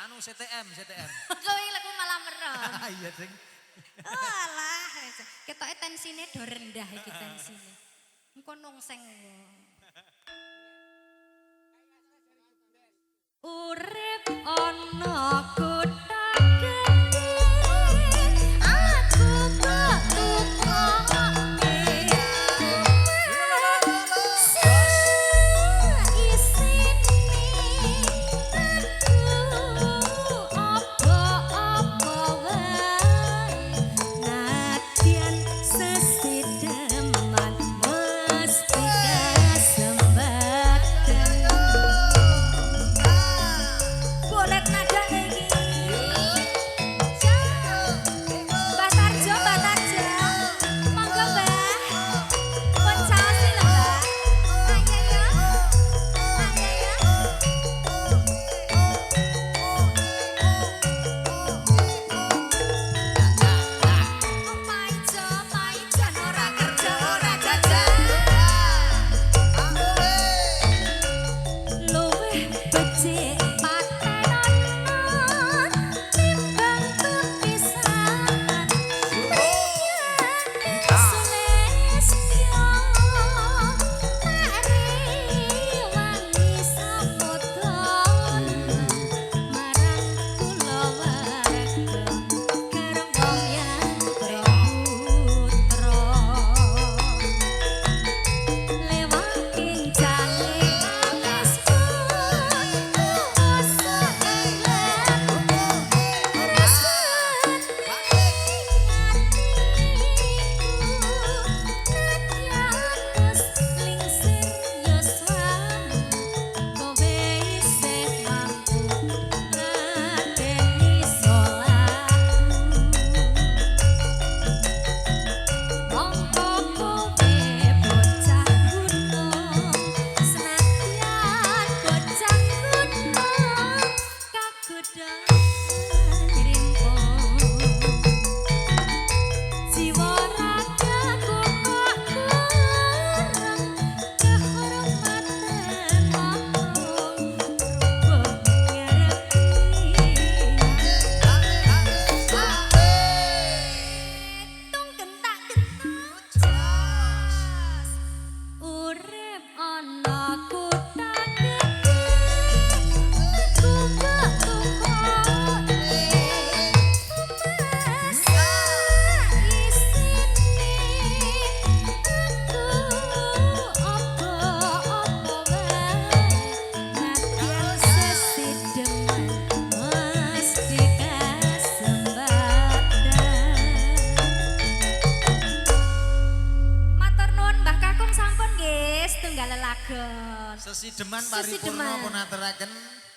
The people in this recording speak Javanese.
Anu CTM, CTM. Kowe lek malah merem. Iya, Ding. Alah, ketoke tensine do rendah iki tensine. Engko nungseng. Urip ana kutha gedhe, aku kok tukoke. Isine aku apa-apa wae, nadyan sesideman mesti kesempatan. Bolet nadane iki. Mbah Tarjo, Mbah Tarjo. Monggo, Mbah. Pun caosi lho, Mbah. Ayo ya. Ayo ya. Oh, paijo, paijan ora kerja, ora jajan. Luwih becik patenono timbang kepisahan. Sulistyo tak rewangi samudana marang kulawarga garwa yantra putra lewaking jale alisku kuwasa ing rasane atiku nadyan wis lingsir yuswamu kowe isih mampu ngladeni salahku. Mongko kowe bocah gunung, senadyan bocah gunung kagodha rimpo. Jiwa ragaku kok kurang kehormatan makmum rubuh ngarepi. Tung gentak gentuk jos. Urip ana kutha gedhe, aku kok tukoke. Masa isine aku apa-apa wae, nadyan sesideman mesti kesempatan. Matur nuwun Mbah Kakung sampun nggih setunggal lelagon. Sesideman paripurna Sesideman. pun aturaken.